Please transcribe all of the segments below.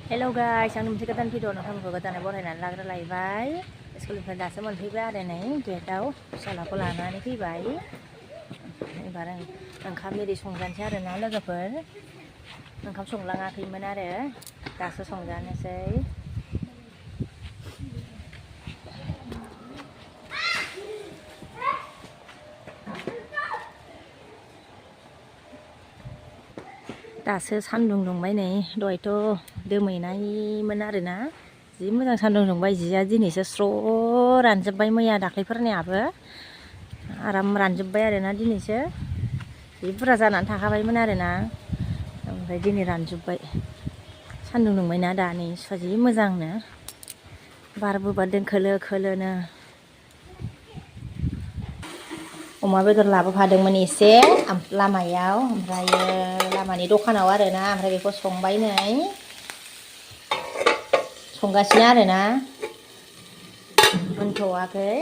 Hello guys, आं नोंथांखौ गोदान भिडिअ नोंथांमोनखौ गोदानै बरायनानै लाग्रोलायबाय। स्कुलनिफ्राय दासो मोनफैबाय आरो नै गेटआव फिसालाखौ लानानै फैबाय। एबार ओंखाम एरि संजानोसै आरोना लोगोफोर। ओंखाम संलाङाखैमोन आरो दासो संजानोसै। दासो सान्दुं दुंबाय नै दहायथ' दोमैनायमोन आरोना जि मोजां सान्दुं दुंबाय। जिया दिनैसो स्र' रानजोब्बाय, मैया दाख्लैफोरनियाबो आराम रानजोब्बाय आरोना दिनैसो जि बुरजा जानानै थाखाबायमोन आरोना, ओमफ्राय दिनै रानजोब्बाय। सान्दुं दुंबायना दानि जि मोजांनो बारबो बारदों खोलो खोलोनो। अमा बेदर लाबोफादोंमोन एसे लामायाव, ओमफ्रायो लामानि दखानाव आरोना, ओमफ्राय बेखौ संबाय नै संगासिनो आरोना मोनथ'वाखै।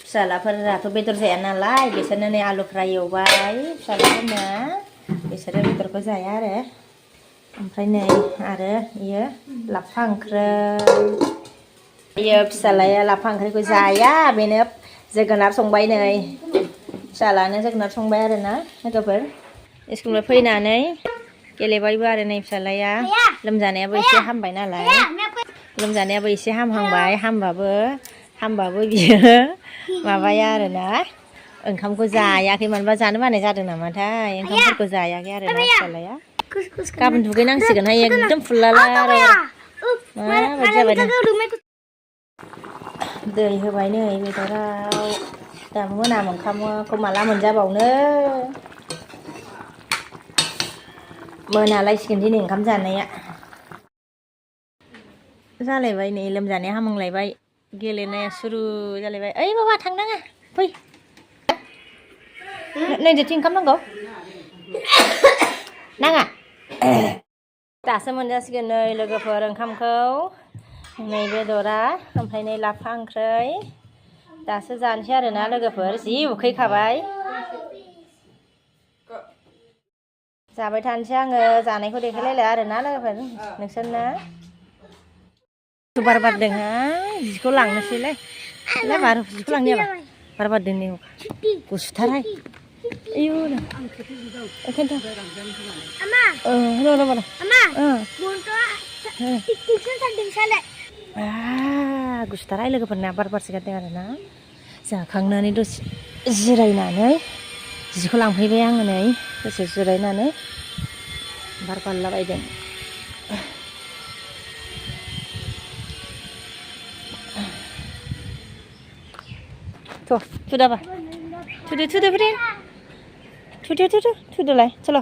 फिसालाफोराथ' बेदर जाया नालाय बिसोरनो नै आलु फ्राय एवबाय फिसालाफोरनो, बिसोरो बेदरखौ जाया आरो। ओमफ्राय नै आरो इयो लाफा ओंख्रै, इयो फिसालाया लाफा ओंख्रिखौ जाया, बेनो जोगोनार संबाय नै फिसालानो जोगोनार संबाय आरोना लोगोफोर। स्कुलनिफ्राय फैनानै गेलेबायबो आरो नै फिसालाया। लोमजानायाबो एसे हामबाय नालाय, लोमजानायाबो एसे हामबाबो बियो माबाया आरोना, ओंखामखौ जायाखै। मानोबा जानो बानाय जादों नामाथाय ओंखामफोरखौ जायाखै आरोना फिसालाया। गाबोन दुगैनांसिगोनहाय एकदम फुरलाला माबायदि जाबाय नो। दै होबाय नै बेदराव, दा मोनाम ओंखामखौ माला मोनजाबावनो। मोनालायसिगोन दिनै ओंखाम जानाया। जालायबाय नै लोमजानाया हामहांलायबाय, गेलेनाया सुरु जालायबाय। ओइ बाबा थांनाङा फै, नैजोंथिं ओंखाम नांगौ नाङा। दासो मोनजासिगोन नै लोगोफोर ओंखामखौ, नै बेदरा ओमफ्राय नै लाफा ओंख्रै दासो जानोसै आरोना लोगोफोर। जि उखैखाबाय, जाबाय थानोसै आङो। जानायखौ देखायलायला आरोना लोगोफोर नोंसोरनो। बार बारदोंहाय, जिखौ लांनोसैलाय बार, जिखौ लांनो हाबा बार बारदों नै गुसुथारहाय। आयु ओंखायनोथ' गुसुथारहाय लोगोफोरना बार बारसोगारदों आरोना। जाखांनानै दसे जिरायनानै जिखौ लांफैबाय आङो नै दसे जिरायनानै, बार बारलाबायदों। थुदो फ्रेन्ड, थुदोलाय चलो।